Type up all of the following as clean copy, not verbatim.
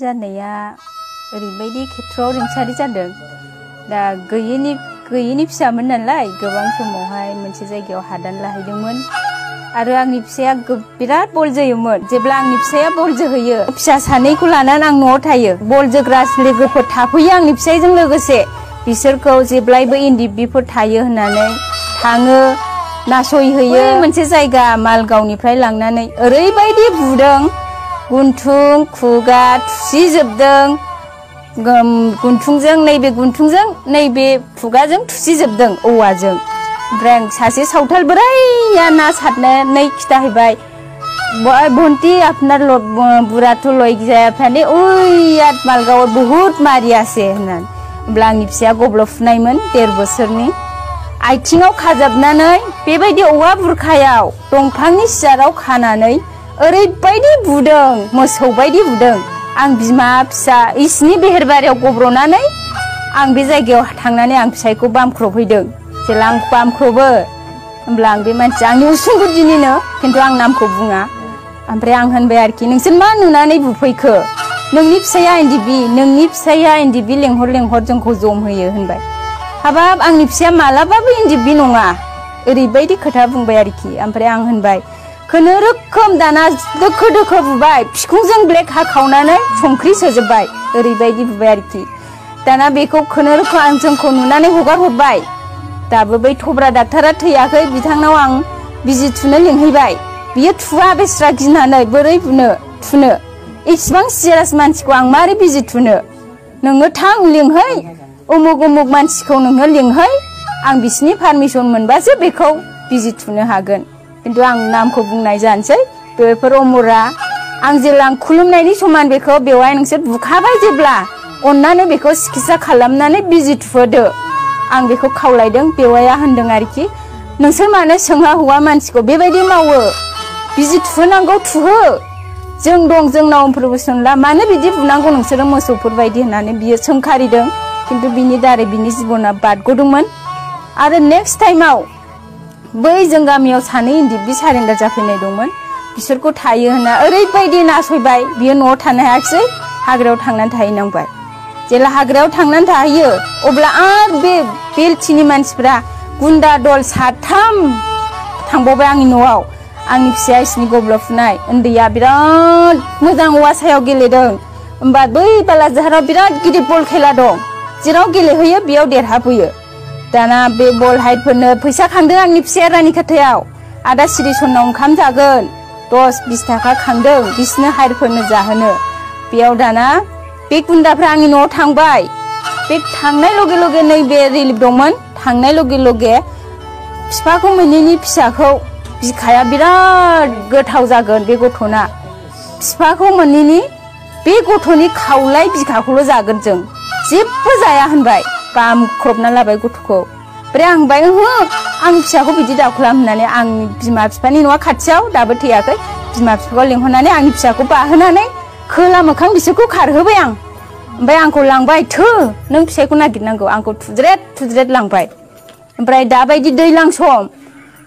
जानाया ओरैबायदि खेथ्रआव रिंसारि जादों दा गैयिनि फिसामोन नालाय गोबां समावहाय मोनसे जायगायाव हादान लाहैदोंमोन आरो आंनि फिसाया बिराद बल जोयोमोन जेब्ला आंनि फिसाया बल जोहैयो फिसा सानैखौ लानानै आं न'आव थायो बल जोग्रा लोगोफोर थाफैयो आंनि फिसायजों लोगोसे बिसोरखौ जेब्लायबो इन्दि बिफोर थायो होननानै थाङो नासयहैयो मोनसे जायगा मालगावनिफ्राय लांनानै ओरैबायदि बुदों गुन्थुं खुगा थुसिजोबदों गुन्थुंजों नैबे खुगाजों थुसिजोबदों औवाजों ओमफ्राय आं सासे सावथाल बोराइया ना सारनानै खिथाहैबाय बन्टी आपनार बुरा तो लय जाया फाने ओइयाद मालगाव बहुत मारियासे होननानै होमब्ला आंनि फिसाया गब्ल'फुनायमोन 1.5 बोसोरनि आथिङाव खाजाबनानै बेबायदि औवा बुरखायाव दंफांनि सियाराव खानानै ओरैबायदि बुदों मोसौ बायदि बुदों आं बिमा फिसा इसिनि बेहेरबारियाव गब्र'नानै आं बे जायगायाव थांनानै आं फिसायखौ बामख्रबहैदों जेला आं बामख्रबो होमब्ला आं बे मानसिया आंनि उसुं गुदिनिनो खिन्थु आं नामखौ बुङा ओमफ्राय आं होनबाय आरोखि नोंसोर मा नुनानै बुफैखो नोंनि फिसाया इन्दि बि लेंहर जोंखौ जमहोयो होनबाय हाबाब आंनि फिसाया मालाबाबो इन्दि बि नङा ओरैबायदि खोथा बुंबाय आरोखि ओमफ्राय आं होनबाय खुनुरुखुम दाना दोखो बुबाय बिखुंजों ब्लेक हाखावनानै संख्रि सोजोबबाय ओरैबायदि बुबाय आरोखि दाना बेखौ खुनुरुखुम आं जोंखौ नुनानै हगार हरबाय दाबो बै थब्रा डाक्टारा थैयाखै बिथांनाव आं बिजि थुनो लिंहैबाय बियो थुवा बेस्रा गिनानै बोरै थुनो इसिबां सिरियास मानसिखौ आं मारै बिजि थुनो नोङो थां लिंहै उमुक मानसिखौ नोङो लिंहै आं बिसिनि पारमिसन मोनबासो बेखौ बिजि थुनो हागोन खिन्थु आं नामखौ बुंनाय जानोसै बेफोर अमरा आं जेला खुलुमनायनि समान बेखौ बेवहाय नोंसोर बुखाबाय जेब्ला अन्नानै बेखौ सिकित्सा खालामनानै बिजि थुहोदो आं बेखौ खावलायदों बेवाया होनदों आरोखि नोंसोर मानो सोंहा हौवा मानसिखौ बेबायदि मावो बिजि थुहोनांगौ थुहो जों दं जोंनाव प्रफेसन ला मानो बिदि बुनांगौ नोंसोरो मोसौफोर बायदि होननानै बियो सोंखारिदों खिन्थु बिनि दारै बिनि जिबना बारग'दोंमोन आरो नेक्स्ट टाइमाव बै जों गामियाव सानै इन्दि बि सारेन्डार जाफैनाय दंमोन बिसोरखौ थायो होनना ओरैबायदि नासयबाय बियो न'आव थानो हायाखिसै हाग्रायाव थांनानै थाहैनांबाय जेला हाग्रायाव थांनानै थाहैयो अब्ला आरो बे बेलथिनि मानसिफ्रा गुन्दा दल 3 थांबावबाय आंनि न'आव आंनि फिसाया इसिनि गब्ल'फुनाय उन्दैया बिराद मोजां औवा सायाव गेलेदों होमबा बै बालाजाहाराव बिराद गिदिर बल खेला दं जेराव गेलेहैयो बेयाव देरहाबोयो दाना बे बल हाइटफोरनो फैसा खांदों आंनि फिसाया रानिखाथायाव आदा सिरिसनाव ओंखाम जागोन 10-20 थाखा खांदों बिसिनो हाइटफोरनो जाहोनो बेयाव दाना बे गुन्दाफ्रा आंनि न'आव थांबाय बे थांनाय लगे नैबे रिलिफ दंमोन थांनाय लगे बिफाखौ मोनैनि फिसाखौ बिखाया बिराद गोथाव जागोन बे गथ'ना बिफाखौ मोनैनि बे गथ'नि खावलाय बिखाखौल' जागोन जों जेबो जाया होनबाय बामख्रबना लाबाय गथ'खौ ओमफ्राय आं होनबाय ओहो आं फिसाखौ बिदि दाखालाम होननानै आं बिमा बिफानि न'आ खाथियाव दाबो थैयाखै बिमा बिफाखौ लिंहरनानै आंनि फिसाखौ बाहोनानै खोला मोखां बिसोरखौ खारहोबाय आं ओमफ्राय आंखौ लांबाय नों फिसायखौ नागिरनांगौ आंखौ थुज्रेद लांबाय ओमफ्राय दाबायदि दैज्लां सम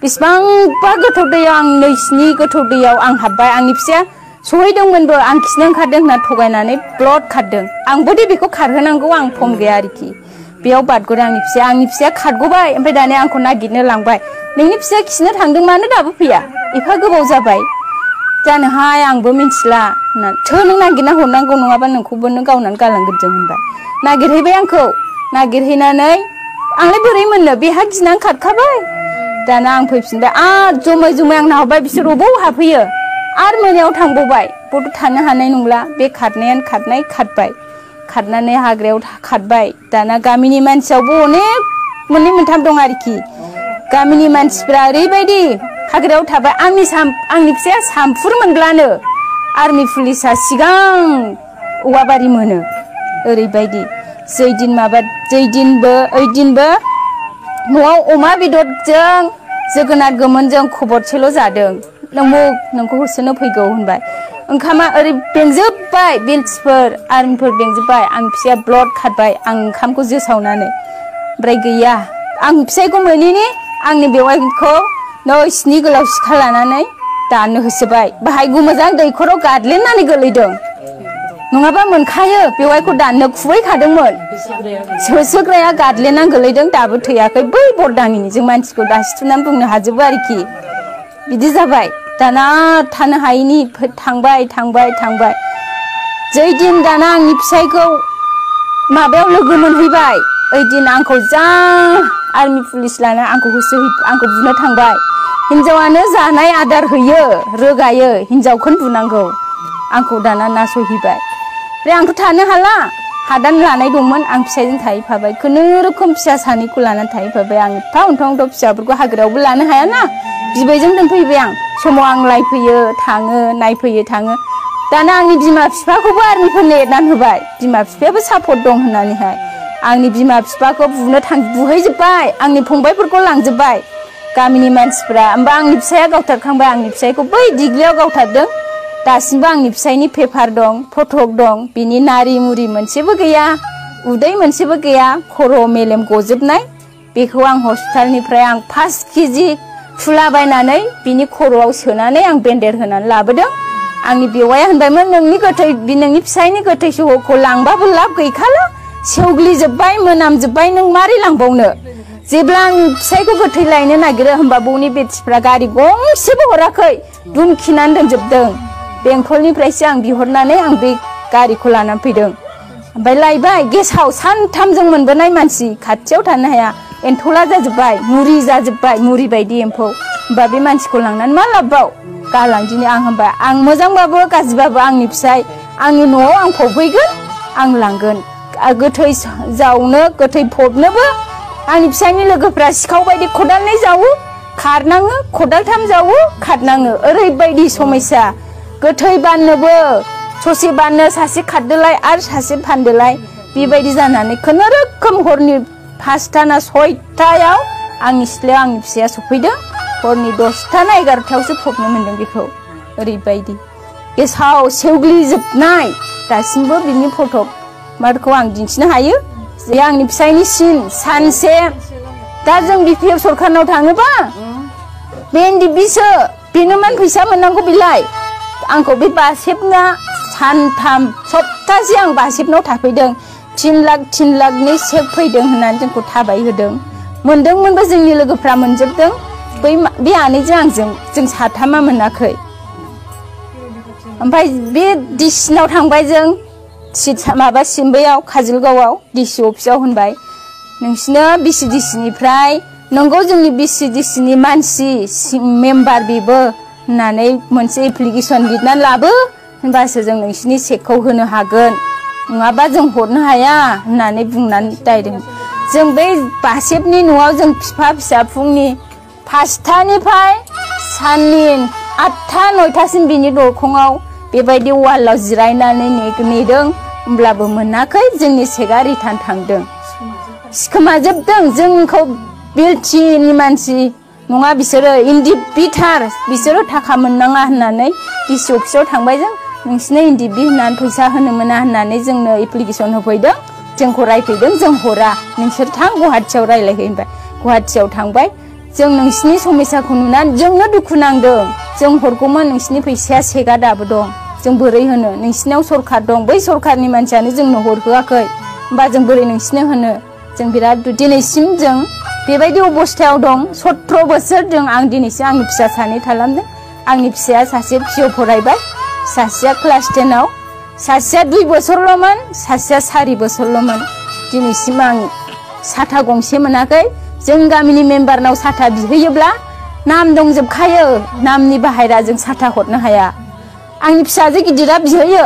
बेसेबांबा गोथौ दैयाव आं नैसिनि गोथौ दैयाव आं हाबबाय आंनि फिसाया सहैदोंमोनबो आं खिनो ओंखारदों होनना थगायनानै ब्लड खारदों आंबोदि बेखौ खारहोनांगौ आं फम गैया आरोखि बेयाव बारग'दों आंनि फिसाया खारग'बाय ओमफ्राय दानिया आंखौ नागिरनो लांबाय नोंनि फिसाया खिनो थांदों मानो दाबो फैया एफा गोबाव जाबाय जानोहाय आंबो मिथिला होननानै नों नागिरना हरनांगौ नङाबा नोंखौबो नों गावनानै गालांगोन जों होनबाय नागिरहैबाय आंखौ नागिरहैनानै आंलाय बोरै मोननो बेहा गिनानै खारखाबाय दाना आं फैफिनबाय आरो जमै आं नाहरबाय बिसोर बबाव हाबफैयो आरो मोनायाव थांबावबाय बथ' थानो हानाय नंला बे खारनायानो खारबाय खारनानै हाग्रायाव खारबाय दाना गामिनि मानसियावबो अनेक 2-3 दं आरोखि गामिनि मानसिफ्रा ओरैबायदि हाग्रायाव थाबाय आंनि फिसाया सामफुर मोनब्लानो आर्मि पुलिसा सिगां औवाबारि मोनो ओरैबायदि जैदिनबो न'आव अमा बेदरजों जोगोनार गोमोनजों खबरसेल' जादों नोंखौ होसोनो फैगौ होनबाय ओंखामा ओरै बेंजोब्बाय बेलथिफोर आर्मिफोर बेंजोब्बाय आं फिसाया ब्लड खारबाय आं ओंखामखौ जोसावनानै ओमफ्राय गैया आं फिसायखौ मोनैनि आंनि बेवाइखौ नैसिनि गोलाव सिखा लानानै दानो होसोबाय बाहाय मोजां दैखराव गादलेननानै गोलैदों नङाबा मोनखायो बेवाइखौ दाननो खुबैखादोंमोन होसोग्राया गादलेनानै गोलैदों दाबो थैयाखै बै बरदाङिनिजों मानसिखौ दासिथुनानै बुंनो हाजोबो आरोखि बिदि जाबाय दाना थानो हायैनि थांबाय जै दिन दाना आंनि फिसाइखौ माबायाव लोगो मोनहैबाय ओइ दिन आंखौ जा आर्मि पुलिस लाना आंखौ आंखौ बुनो थांबाय हिनजावानो जानाय आदार होयो रोगायो हिनजावखौनो बुनांगौ आंखौ दाना नासयहैबाय ओमफ्राय आंथ' थानो हाला हादान लानाय दंमोन आं फिसाइजों थाहैफाबाय खुनुरुखुम फिसा सानैखौ लानानै थाहैफाबाय आं एफा अन्थाव फिसाफोरखौ हाग्रायावबो लानो हायाना बिबैजों दोनफैबाय आं समाव आं लायफैयो थाङो नायफैयो थाङो दाना आंनि बिमा बिफाखौबो आर्मिफोरनो एरनानै होबाय बिमा बिफायाबो सापर्ट दं होननानैहाय आंनि बिमा बिफाखौ बुहैजोब्बाय आंनि फंबायफोरखौ लांजोब्बाय गामिनि मानसिफ्रा होमबा आंनि फिसाया गावथारखांबाय आंनि फिसायखौ बै दिग्लियाव गावथारदों दासिमबो आंनि फिसायनि पेपार दं फटक दं बिनि नारि मुरि मोनसेबो गैया उदै मोनसेबो गैया खर' मेलेम गजोबनाय बेखौ आं हस्पिटालनिफ्राय आं 5 केजि फुलाबायनानै बिनि खर'आव सोनानै आं बेन्डेज होनानै लाबोदों आंनि बेवाइया होनबायमोन नोंनि फिसायनि गोथै सहखौ लांबाबो लाब गैखाला सेवग्लिजोब्बाय मोनामजोब्बाय नों मारै लांबावनो जेब्ला आं फिसायखौ गोथै लायनो नागिरो होमबा बौनि बेटिफ्रा गारि गंसेबो हराखै दुमखिनानै दोनजोबदों बेंटलनिफ्रायसो आं बिहरनानै आं बे गारिखौ लानानै फैदों ओमफ्राय लायबाय गेसाव सानथामजों मोनबोनाय मानसि खाथियाव थानो हाया एन्थला जाजोब्बाय मुरि जाजोब्बाय मुरि बायदि एम्फौ होमबा बे मानसिखौ लांनानै मा लाबबाव गालांदिनि आं होनबा आं मोजांबाबो गाज्रिबाबो आंनि फिसाय आंनि न'आव आं फबहैगोन आं लांगोन गोथै जावनो गोथै फबनोबो आंनि फिसायनि लोगोफ्रा सिखाव बायदि खदालनै जावो खारनाङो खदालथाम जावो खारनाङो ओरैबायदि समस्या गोथै बाननोबो ससे बाननो सासे खारदोलाय आरो सासे फानदोलाय बेबायदि जानानै खुनुरुखुम हरनि 5टा ना 6टायाव आंनि सिथ्लायाव आंनि फिसाया सफैदों हरनि 10टा ना 11टायावसो फबनो मोनदों बेखौ ओरैबायदि गेसाव सेवग्लिजोबनाय दासिमबो बिनि फटक मारखौ आं दिन्थिनो हायो जे आंनि फिसायनि सिन सानसे दा जों बिपिएफ सरखारनाव थाङोबा बे एनडिबिसो बेनो मान फैसा मोननांगौ बिलाय आंखौ बे बासेबना सानथाम सप्तासे आं बासेबनाव थाफैदों 3 लाखनि चेक फैदों होननानै जोंखौ थाबाय होदों मोनदोंमोनबो जोंनि लोगोफ्रा मोनजोबदों बे आनैजों आंजों जों साथामा मोनाखै ओमफ्राय बे डिसिनाव थांबाय जों माबा सिम्बैयाव काजलगावआव डिसि अफिसाव होनबाय नोंसिनो बिसिडिसिनिफ्राय नंगौ जोंनि बिसिडिसिनि मानसि मेम्बार बेबो होननानै मोनसे एप्लिकेसन लिरनानै लाबो होनबासो जों नोंसिनि चेकखौ होनो हागोन नङाबा जों हरनो हाया होननानै बुंनानै दायदों जों बै बासेबनि न'आव जों फिसा फुंनि 5टानिफ्राय साननि 8टा 9टासिम बिनि दरखङाव बेबायदि वालाव जिरायनानै नेदों होमब्लाबो मोनाखै जोंनि चेकआ रिटार्न थांदों सिखोमाजोबदों जोंखौ बिलटिनि मानसि नङा बिसोरो इन्डिबिटार बिसोरो थाखा मोननाङा होननानै डिसि अफिसाव थांबाय जों नोंसिनो इन्डिबि होननानै फैसा होनो मोना होननानै जोंनो एप्लिकेसन होफैदों जोंखौ रायफैदों जों हरा नोंसोर थां गुवाहाटियाव रायलायहै होनबाय गुवाहाटियाव थांबाय जों नोंसिनि समस्याखौ नुनानै जोंनो दुखु नांदों जों हरगौमोन नोंसिनि फैसाया चेकआ दाबो दं जों बोरै होनो नोंसिनाव सरखार दं बै सरखारनि मानसियानो जोंनो हरहोआखै होमबा जों बोरै नोंसिनो होनो जों बिराद दिनैसिम जों बेबायदि अबस्थायाव दं 17 बोसोर जों आं दिनैसिम आंनि फिसा सानै खालामदों आंनि फिसाया सासे पिअ फरायबाय सासेया क्लास 10आव सासेया 2 बोसोरल'मोन सासेया 4 बोसोरल'मोन दिनैसिम आं साथा गंसे मोनाखै जों गामिनि मेम्बारनाव साथा बिहैयोब्ला नाम दंजोबखायो नामनि बाहेरा जों साथा हरनो हाया आंनि फिसाजो गिदिरा बिहैयो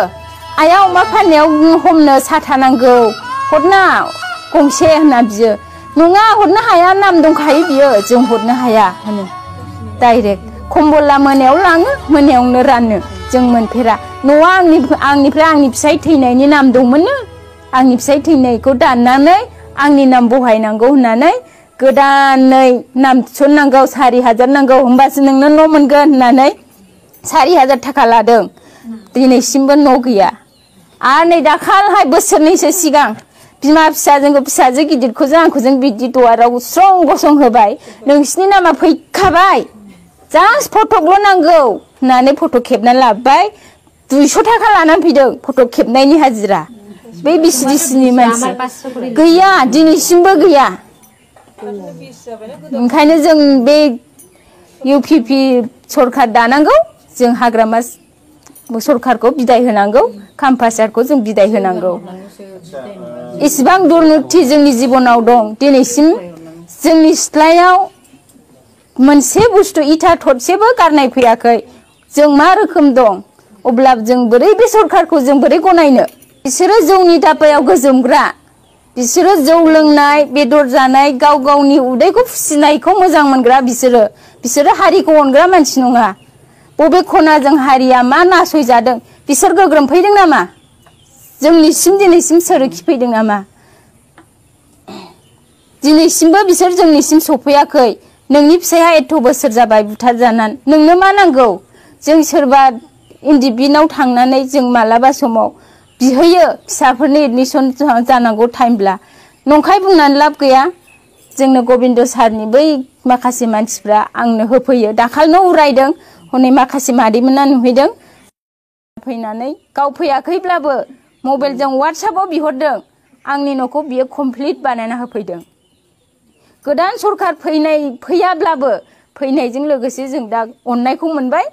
आया अमा फाननायाव हमनो साथा नांगौ हरना गंसे होनना बियो नङा हरनो हाया नाम दंखायो बियो जों हरनो हाया होनो डाइरेक्ट कम्बला मोनायाव लाङो मोनायावनो रानो जों मोनफेरा न'आ आंनिफ्राय आंनि फिसाय थैनायनि नाम दंमोननो आंनि फिसाय थैनायखौ दाननानै आंनि नाम बहायनांगौ होननानै गोदानै नाम थिसननांगौ 4,000 नांगौ होमबासो नोंनो न' मोनगोन होननानै 4,000 थाखा लादों दिनैसिमबो न' गैया आरो नै दाखालहाय बोसोरनैसो सिगां बिमा फिसाजो गिदिरखौ आंखौजों बिदि दुवाराव स्रं गसं होबाय नोंसिनि नामा फैखाबाय जास्ट फटकल' नांगौ होननानै फट' खेबनानै लाबोबाय 200 थाखा लानानै फैदों फट' खेबनायनि हाजिरा बे बिसिडिसिनि मानसि गैया दिनैसिमबो गैया ओंखायनो जों बे UPP सरखार दानांगौ जों हाग्रामा सरखारखौ बिदाय होनांगौ खामफासारखौ जों बिदाय होनांगौ इसिबां दुर्नीति जोंनि जिबनाव दं दिनैसिम जोंनि सिथ्लायाव मोनसे बुस्थु इथा थरसेबो गारनाय फैयाखै जों मा रोखोम दं अब्ला जों बोरै बे सरखारखौ जों बोरै गनायनो बिसोरो जौनि दापायाव गोजोमग्रा बिसोरो जौ लोंनाय बेदर जानाय गाव गावनि उदैखौ फुसिनायखौ मोजां मोनग्रा बिसोरो हारिखौ अनग्रा मानसि नङा बबे खनाजों हारिया मा नासयजादों बिसोर गोग्रोमफैदों नामा जोंनिसिम दिनैसिम सोरखि फैदों नामा दिनैसिमबो बिसोर जोंनिसिम सफैयाखै नोंनि फिसाया एथ' बोसोर जाबाय बुथार जानानै नोंनो मा नांगौ जों सोरबा इन्डिबिनाव थांनानै जों मालाबा समाव बिहैयो फिसाफोरनि एडमिशन जानांगौ टाइमब्ला नंखाय बुंनानै लाब गैया जोंनो गबिन्द सारनि बै माखासे मानसिफ्रा आंनो होफैयो दाखालनो उरायदों हनै माखासे मादैमोना नुहैदों फैनानै गाव फैयाखैब्लाबो मबाइलजों WhatsAppआव बिहरदों आंनि न'खौ बियो कमप्लिट बानायना होफैदों गोदान सरखार फैयाब्लाबो फैनायजों लोगोसे जों दा अननायखौ मोनबाय